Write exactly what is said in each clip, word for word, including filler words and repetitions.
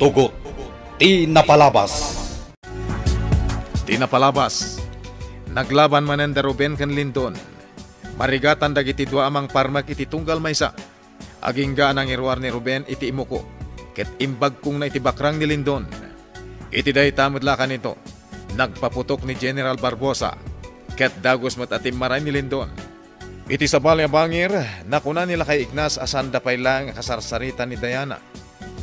Tugot ti napalabas. Ti napalabas. Naglaban manen da Ruben ken Lindon. Marigatan dagiti dua a mangparmek iti tunggal maysa. Agingga a nangiruar ni Ruben iti imuko, ket imbagkongna iti bakrang ni Lindon. Iti dayta met la kanito, nagpaputok ni General Barbosa, ket dagus met a timmaray ni Lindon. Iti sabali a bangir, nakuna ni Lakay Ignas a saanda pay laeng a kasarsarita ni Diana.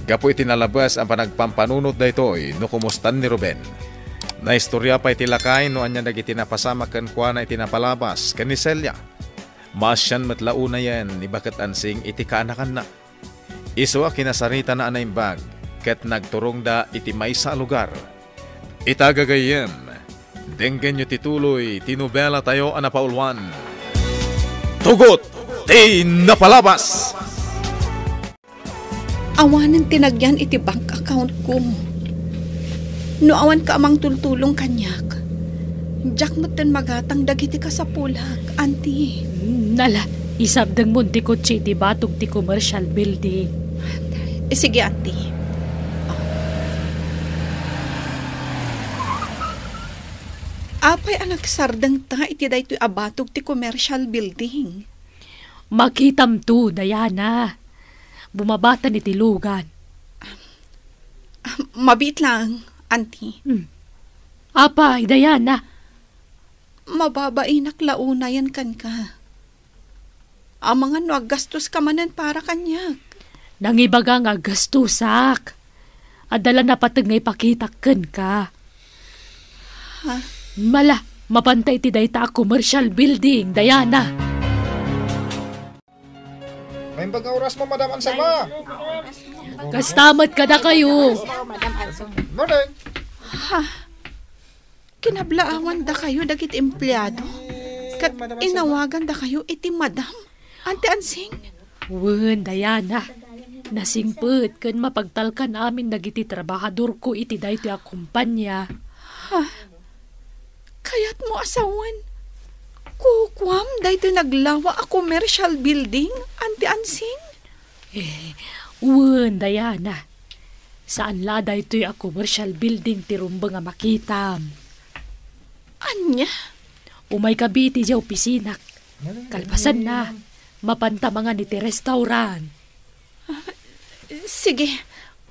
Gapu iti nalabes a panagpampanunot daytoy no kumustan ni Ruben. Naistorya pay ti lakay no ania dagiti napasamak kenkuana iti napalabas ken ni Celia. Maasian met la unayen ni Baket Ansing iti kaanakanna. Isu a kinasaritana a naimbag ket nagturongda iti maysa a lugar. Ita gagayyem, denggenyo ti tuloy ti nobelatayo a napauluan, Tugot ti Napalabas! Awanen ti nagyan iti bank account ko. No awan ka a mangtultulong kaniak, diak metten magatang dagiti kasapulak, Auntie. Nala, isardengmon ti kotse iti batog ti commercial building. Sige, Auntie. Apay a nagsardengta iti daytoy a batog ti commercial building? Makitamto, Diana. Bumabatan iti lugan. Ah, mabiit lang, Auntie. Hmm. Apay, Diana? Mababainak la unayen kenka. Amangan no aggastoska manen para kaniak. Nangibaga nga aggastosak. Adda la napateg nga ipakitak kenka. Ha? Mala, mapanta iti dayta a commercial building, Diana. Naimbag nga orasmo, Madam Anselma. Kasta met kadakayo. Morning. Ha? Kinablaawandakayo dagiti empleado? Ket inawagandakayo iti madam? Auntie Ansing? Wen, Diana. Nasingpet ken mapagtalkan amin dagiti trabahadorko iti daytoy a kompania. Ha? Kayatmo a sawen, kukuam daytoy naglawa a commercial building, Auntie Ansing? Eh, wen, Diana. Saan la daytoy a commercial building ti rumbeng a makitam. Ania? Umayka iti idiay opisinako. Kalpasanna, mapanta mangan iti restaurant. Ah, sige,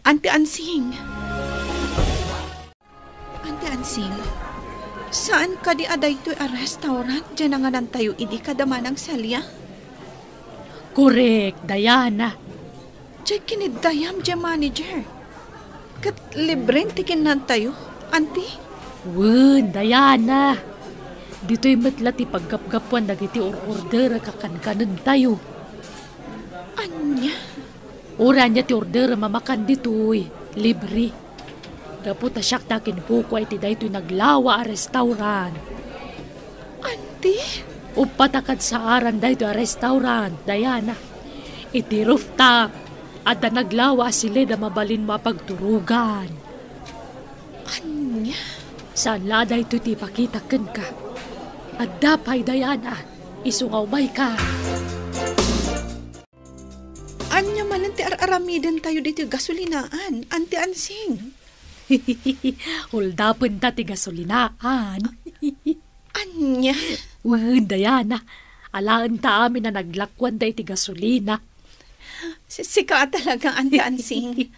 Auntie Ansing. Auntie Ansing, saan kadi a daytoy a restaurant diay nanganantayo idi kada Manang Celia? Korek, Diana. Diay kiniddayam diay manager. Ket libren ti kinnantayo, Auntie? Wen, Diana. Ditoy met la ti paggapgapuan dagiti or-order a kakankanentayo. Ania? Uray ania ti order a mamakan ditoy, libre. Gapu ta siak ti akinkukua iti daytoy naglawa a restaurant. Auntie? Uppat a kadsaaran daytoy a restaurant, Diana. Iti rooftop, adda naglawa a siled a mabalinmo a pagturogan. Ania? Saan la daytoy ti ipakitak kenka. Adda pay, Diana, isu nga umayka. Ania manen ti ar-aramidentayo ditoy gasolinaan, Auntie Ansing? Huldapenta ti gasolinaan. Ania? Wen, Diana. Alaenta amin a naglakuanda iti gasolina. Si-, sika a talaga, Auntie Ansing.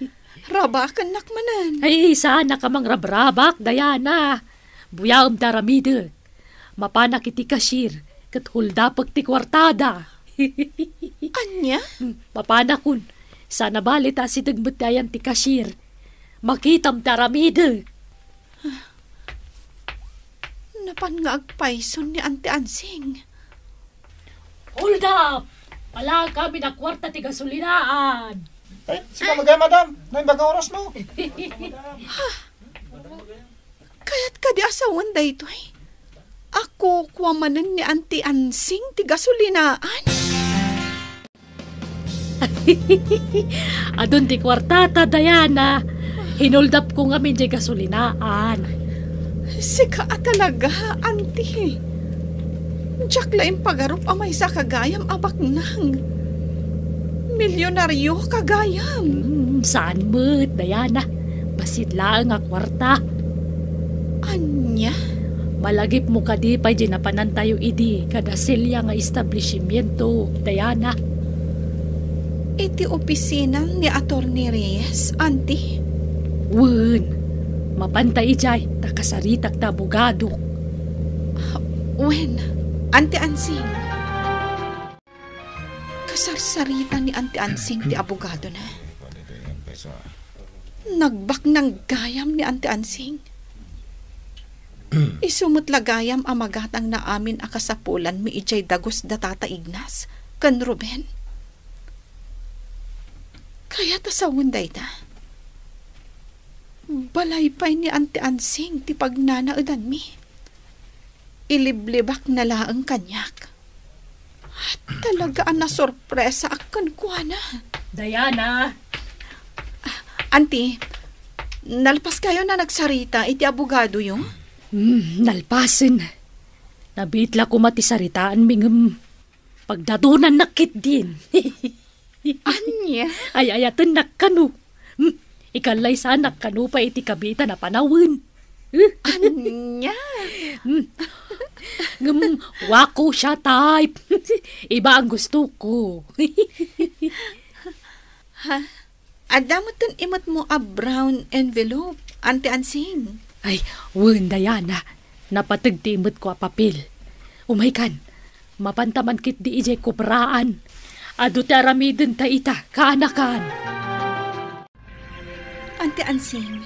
Rabakennak manen. Ay, saanak a mangrabrabak, Diana. Buyaem ti aramidek. Mapanak iti cashier, ket huldapek ti kuartada. Ania? Hmm, mapanakon. Saan a bale ta asideg met ti ayan ti cashier. Makitam ti aramidek. Napan nga agpayson ni Auntie Ansing. Hold up! Palaag amin a kuarta ti gasolinaan. Ay, sika magay, madam. Naimbag nga orasmo. Ha? Kayat kadi a sawen daytoy? Kukua manen ni Auntie Ansing ti gasolinaan? Adun ti kuartata, Diana. Hinuldapko ngamin diay gasolinaan. Sika a talaga, Auntie. Diak la impagarup a maysa ka gayam a baknang. Milyonarioka gayam. Hmm, saan met, Diana. Bassit laeng a kuarta. Ania? Malagipmo kadi pay diay napanantayo idi kada Celia nga establishimiento, Diana? Iti opisina ni Attorney Reyes, Auntie? Wen, mapanta idiay ta kasaritak ti abogado. Wen, Auntie Ansing. Kasarsarita ni Auntie Ansing ti abogadona. Nagbaknang gayam ni Auntie Ansing. Isu met la gayam a magatangna amin a kasapulanmi idiay dagus da Tata Ignas ken Ruben. Kayat a sawen dayta. Balay pay ni Auntie Ansing ti pagnanaedanmi. Iliblibakna laeng kaniak. Talaga a nasorpresaak kenkuana. Diana! Auntie, nalpaskayona nagsarita iti abogadoyo? Hmm, nalpasen. Nabiit la koma ti saritaanmi ngem pagdatonannak ketdin. Ania? Ay-ayatennak kano. Hmm, ikallaysanak kano pay iti kabiitan a panawen. Ania? Hmm. Ngem, wako siya type. Iba ang gusto ko. Ha? Adda metten imetmo a brown envelope, Auntie Ansing? Ay, wen, Diana. Napateg ti imetko a papel. Umaykan, mapanta man ketdi idiay kopraan. Adu ti aramidenta ita, kaanakan. Auntie Ansing,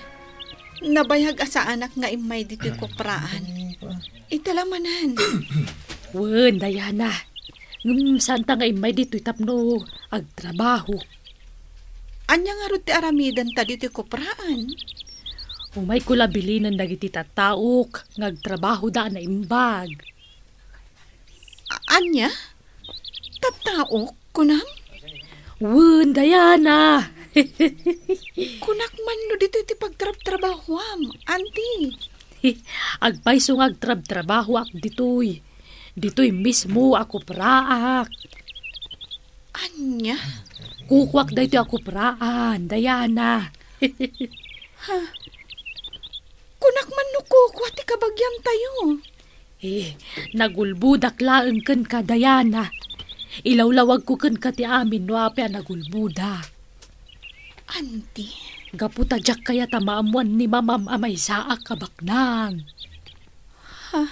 nabayag a saanak nga immay ditoy kopraan. Ita la manen. Wen, Diana. Ngem saanta nga immay ditoy tapno agtrabaho. Ania ngarud ti aramidenta ditoy kopraan? Umayko la bilinen dagiti tattaok nga agtrabahoda a naimbag. A-, ania? Tattaok, kunam? Wen, Diana. Kunak man no ditoy ti pagtrabtrabahoam, Auntie. Agpayso nga agtrabtrabahoak ditoy. Ditoy mismo a kopraak. Ania? Kukuak daytoy a kopraan, Diana. Ha? Kunak man no kukua ti kabagiantayo. Eh, nagulbodak laeng kenka, Diana. Ilawlawagko kenka ti amin no apay a nagulbodak. Auntie? Gapu ta diak kayat a maammoan ni Mamam a maysaak a baknang. Ha?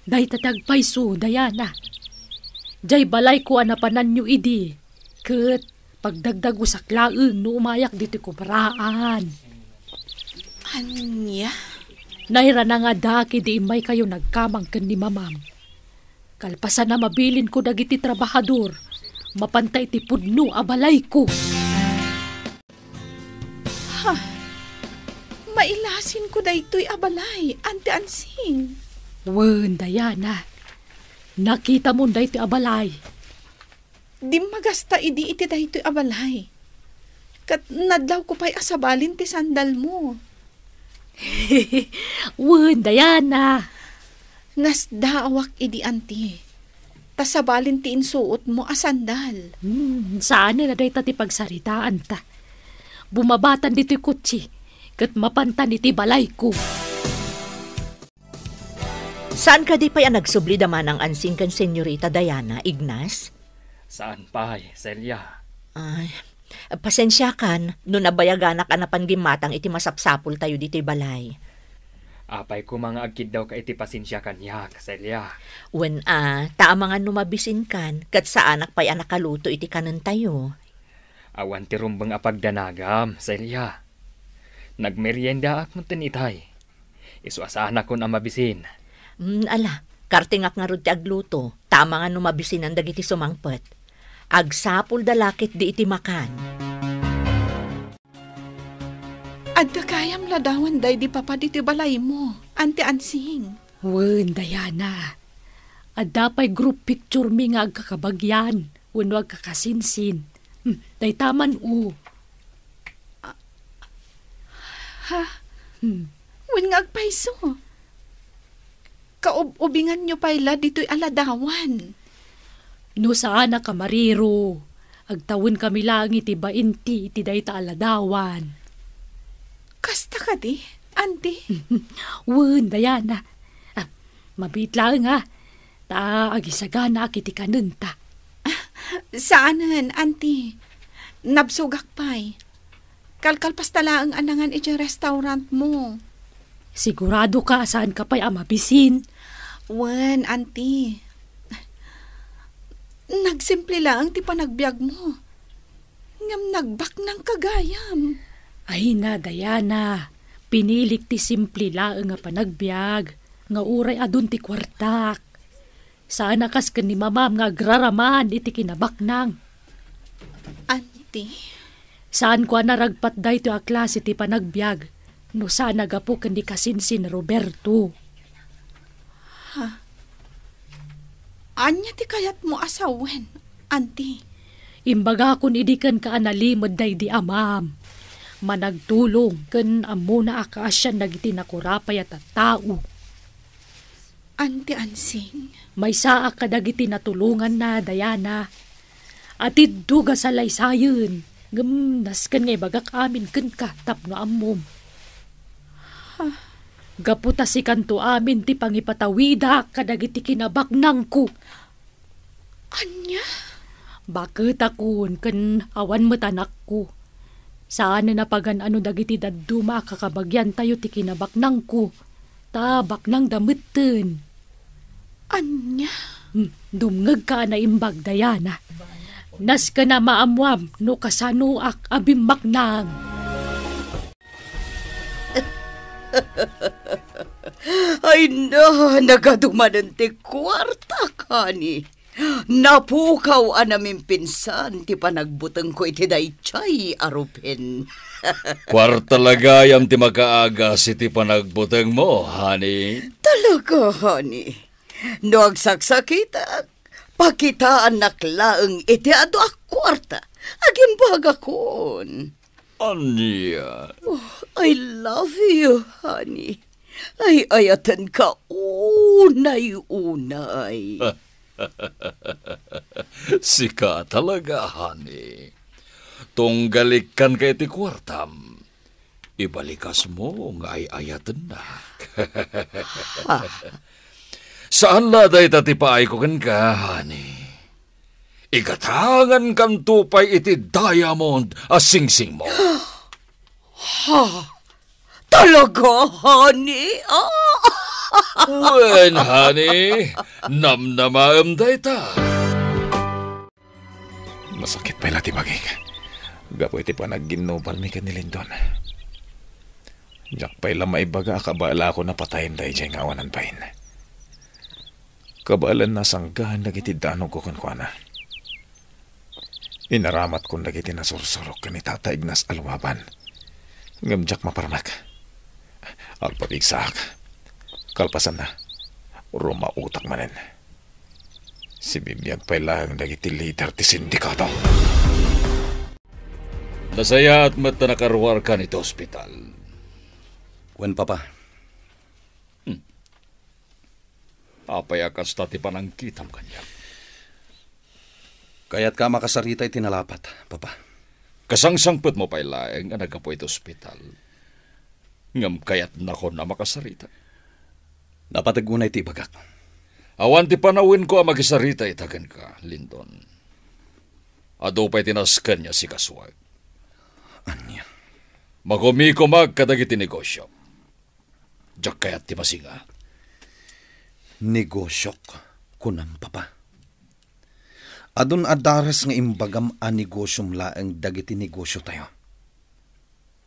Dayta ti agpayso, Diana. Diay balayko a napananyo idi, ket pagdagdagusak laeng no umayak ditoy kopraan. Ania? Nairana nga addaak idi immaykayo nagkamang ken ni Mamam. Kalpasan a mabilinko dagiti trabahador, mapanta iti pudno a balayko. Ha? Mailasinko daytoy a balay, Auntie Ansing. Wen, Diana. Nakitamon daytoy a balay. Dimmagasta idi iti daytoy a balay. Ket nadlawko pay a sabalin ti sandalmo. Wen, Diana. Nasdaawak idi, Auntie. Ta sabalin ti insuotmo a sandal. Hmm, saanen a dayta ti pagsaritaanta. Bumabatan ditoy kotse, ket mapantan iti balayko. Saan kadi pay a nagsubli da Manang Ansing ken Senyorita Diana, Ignas? Saan pay, Celia. Ay, pasensiakan no nabayaganak a napan gimmatang iti masapsapultayo ditoy balay. Apay koma nga agkiddawka iti pasensia kaniak, Celia? Wen a, ta amangan no mabisinkan, ket saanak pay a nakaluto iti kanentayo. Awan ti rumbeng a pagdanagam, Celia. Nagmeriendaak metten itay. Isu a saanakon a mabisin. Mm, ala, kartingak ngarud ti agluto, ta amangan no mabisinan dagiti sumangpet. Agsapulda la ketdi iti makan. Adda gayam ladawan daydi papa ditoy balaymo, Auntie Ansing. Wen, Diana. Adda pay group picture mi nga agkakabagian wenno agkakasinsin. Hmm, dayta man, o. Ha? Hmm. Wen nga agpayso. Kaub-ubinganyo pay la ditoy a ladawan. No saanak a mariro, agtawenkami laeng iti bainti iti dayta a ladawan. Kasta kadi, Auntie? Wen, Diana. Ah, mabiit laeng, a. Ta agisaganaak iti kanenta. Saanen, Auntie. Nabsogak pay. Kalkalpasta laeng a nangan idiay restaurantmo. Siguradoka a saanka pay a mabisin? Wen, Auntie. Nagsimple laeng ti panagbiagmo. Ngem nagbaknangka gayam. Ay na, Diana. Pinilik ti simple laeng a panagbiag, nga uray adun ti kuartak. Saan a kas ken ni mamam nga agraraman iti kinabaknang. Auntie? Saanko a naragpat daytoy a klase ti panagbiag no saan a gapu ken ni kasinsin Roberto. Ha? Ania ti kayatmo a sawen, Auntie? Imbagakon idi kenka a nalimed daydi amam. Managtulong ken ammona a kaasian dagiti nakurapay a tattao. Auntie Ansing. Maysaak kadagiti natulonganna, Diana. Atiddog a salaysayen, ngem nasken nga ibagak amin kenka tapno ammom. Ha? Gapu ta sikanto amin ti pangipatawidak kadagiti kinabaknangko. Ania? Baketakon ken awan met anakko. Saanen a pagan-ano dagiti dadduma a kakabagiantayo ti kinabaknangko, ta baknangda metten. Ania? Hmm, dumngegka a naimbag, Diana. Nasken a maammoam no kasanoak a bimmaknang. Ay na, nagadu manen ti kuartak, honey. Napukaw a namimpinsan ti panagbutengko iti daydiay a rupen. Kuarta la gayam ti makaagas iti panagbutengmo, honey. Talaga, honey. No agsaksakitak, pakitaannak laeng iti adu a kuarta. Agimbagakon. Ania? Oh, I love you, honey. Ay-ayatenka unay-unay. Sika talaga, honey. Tunggal ikkanka iti kuartam, ibalikasmo nga ay-ayatennak. Ha? Saan la dayta ti paayko kenka, honey. Igatangankanto pay iti diamond a singsingmo. Ha? Talaga, honey? Ah! Wen, honey. Namnamaem dayta. Nasakit pay la ti bagik gapu iti panagginnubalmi ken ni Lindon. Diak pay la maibaga a kabaelakon a patayen daydiay nga awanan bain. Kabaelanna a sanggaen dagiti danogko kenkuana. Inaramatkon dagiti nasursurok ken ni Tata Ignas a lumaban, ngem diak maparmek. Agpapigsaak. Kalpasanna, rumaotak manen. Sibibiag pay laeng dagiti lider ti sindikato. Nasayaat met ta nakaruarkan iti ospital. Wen, Papa. Hmm. Apay a kasta ti panangkitam kaniak? Kayatka a makasarita iti nalapat, Papa. Kasangsangpetmo pay laeng a naggapu iti ospital. Ngem kayatnakon a makasarita. Napateg unay ti ibagak. Awan ti panawenko a makisarita ita kenka, Lindon. Adu pay ti nasken nga sikasuak. Ania? Makumikumak kadagiti negosio. Diak kayat ti masinga. Negosiok, kunam, Papa. Adun a dares nga imbagam a negosiom laeng dagiti negosiotayo.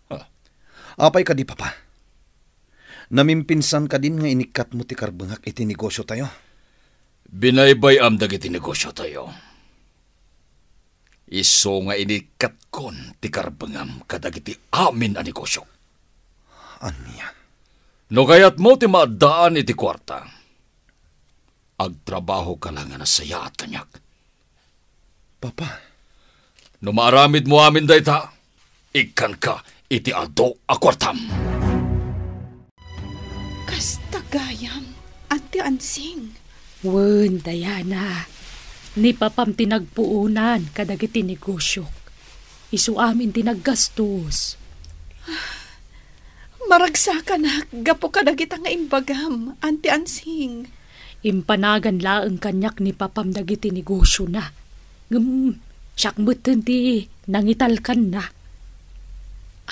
Ha? Apay kadi, Papa? Namimpinsan kadin nga inikkatmo ti karbengak iti negosiotayo? Binaybay-am dagiti negosiotayo. Isu nga inikkatkon ti karbengam kadagiti amin a negosio. Ania? No kayatmo ti maaddaan iti kuarta, agtrabahoka la nga nasayaat kaniak. Papa. No maaramidmo amin dayta, ikkanka iti adu a kuartam. Kasta gayam, Auntie Ansing. Wen, Diana. Ni papam ti nagpuonan kadagiti negosiok. Isu amin ti naggastos. Maragsakanak gapu kadagita nga imbagam, Auntie Ansing. Impanagan laeng kaniak ni Papam dagiti negosiona. Ngem, siak metten ti nangitalkanna.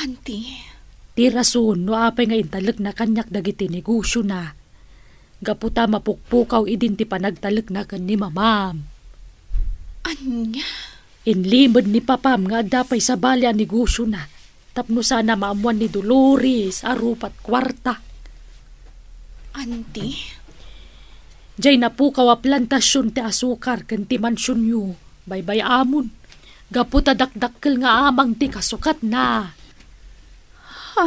Auntie. Ti rason no apay nga intalekna kaniak dagiti negosiona, gapu ta mapukpukaw idin ti panagtalekna ken ni Mamam. Ania? Inlimed ni Papam nga adda pay sabali a negosiona tapno saan a maammoan ni Dolores a rupat kuarta. Auntie? Jay napukaw a plantasion ti asukar ken ti mansionyo, baybay-amon, gapu ta dakdakkel nga amang ti kasukatna. Ha?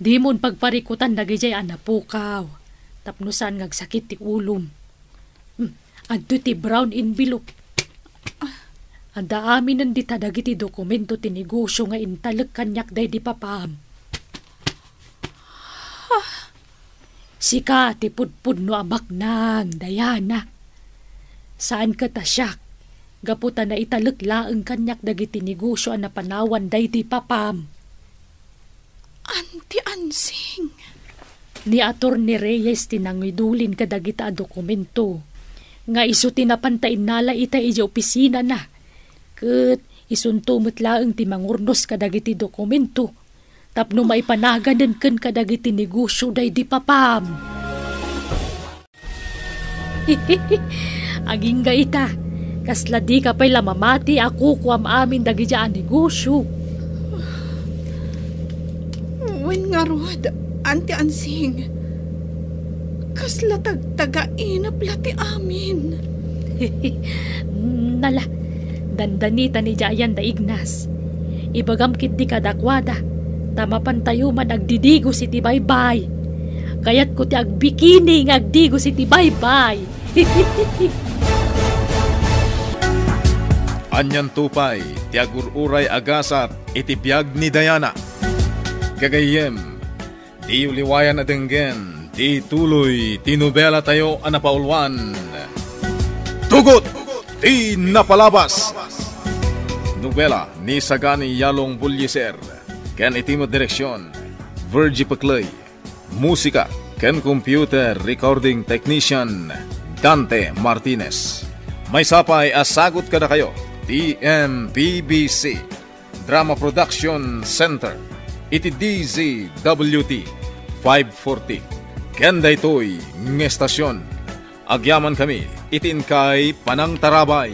Dimon pagparikutan dagijay a napukaw, tapno saan nga agsakit ti ulom. Hmm, adtoy ti brown envelope. Adda aminen dita dagiti dokumento ti negosio nga intalek kaniak daydi Papam. Sika ti pudpudno a baknang, Diana. Saan ket a siak, gapu ta naitalek laeng kaniak dagiti negosio a napanawan daydi Papam. Auntie Ansing. Ni Attorney Reyes ti nangidulin kadagita a dokumento nga isu ti napanta innala ita idiay opisinana. Ket isunto met laeng ti mangurnos kadagiti dokumento tapno maipanaganen ken kadagiti negosio daydi Papam. Agingga ita, kasla dika pay la mamati a kukuam amin dagiti a negosio. Wen ngarud, Auntie Ansing, kasla tagtagainep la ti amin. Nala, dandanita ni Jayan da Ignas. Ibagam ketdi kadakuada, ta mapantayo man agdidigos iti baybay. Kayatko ti agbikini nga agdigos iti baybay. Anianto pay ti agur-uray a gasat iti biag ni Diana. Gagayyem, diyo liwayan a denggen ti tuloy ti nobelatayo a napauluan, Tugot ti Napalabas. Nobela ni Sagani Yalong Bullieser ken iti met direksion, Virgie Pecley. Musika ken computer recording technician, Dante Martinez. Maysa pay a sagut kadakayo ti M P B C Drama Production Center iti D Z W T five forty. Ken daytoy nga estasion, agyamankami iti inkay panangtarabay.